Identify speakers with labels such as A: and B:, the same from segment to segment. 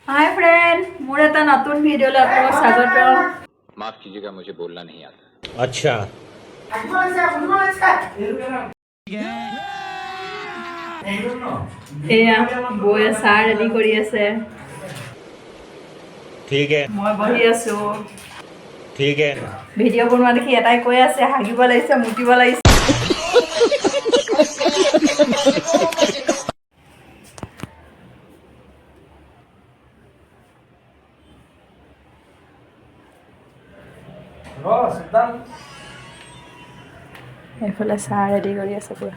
A: হাই friend, মোৰ এটা নতুন ভিডিঅ'লৈ আপোনালোকক স্বাগতম।
B: माफ कीजिएगा, मुझे बोलना नहीं आता।
C: अच्छा।
A: এয়া বৌয়ে চাহ ৰেডি কৰি আছে।
C: ठीक है।
A: মই বহি আছোঁ।
C: ठीक है।
A: ভিডিঅ' বনোৱা দেখি এটাই কৈ আছে, হাগিব লাগিছে, মুতিব লাগিছে। এইফালে চাহ ৰেডি কৰি আছে পূৰা।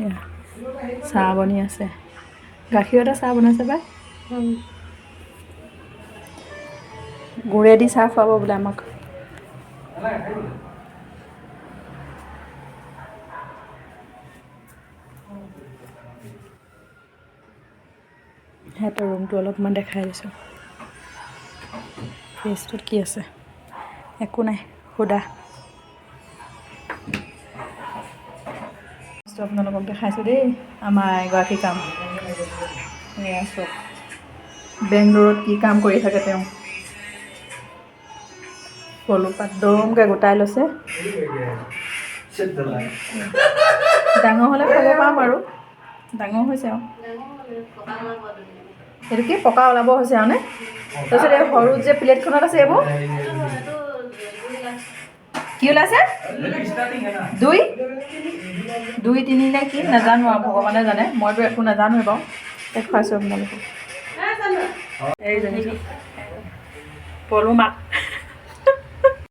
A: এয়া, চাহ বনি আছে। গাখীৰতে চাহ বনাইছে পাই। গুৰেদি চাহ খুৱাব বোলে আমাক। সিহঁতৰ ৰুমটো অলপমান দেখাই দিছোঁ। ফ্ৰিজটোত কি আছে? একো নাই, সুদা। বস্তু আপোনালোকক দেখাইছোঁ দেই। আমাৰ এগৰাকী কাম, এয়া চাওক, বেংগলোৰত কি কাম কৰি থাকে তেওঁ। পলুপাত দমকৈ গোটাই লৈছে। ডাঙৰ হ'লে খাব পাম আৰু। ডাঙৰ হৈছে আৰু এইটো কি পকা ওলাব হৈছে আৰু নে? তাৰপিছত এই সৰু যে প্লেটখনত আছে, এইবোৰ কি ওলাইছে? দুই দুই তিনি নে কি নাজানো আৰু, ভগৱানে জানে। মইতো একো নাজানোৱে বাৰু। দেখুৱাইছোঁ আপোনালোকক। এইজনী পলু মাক।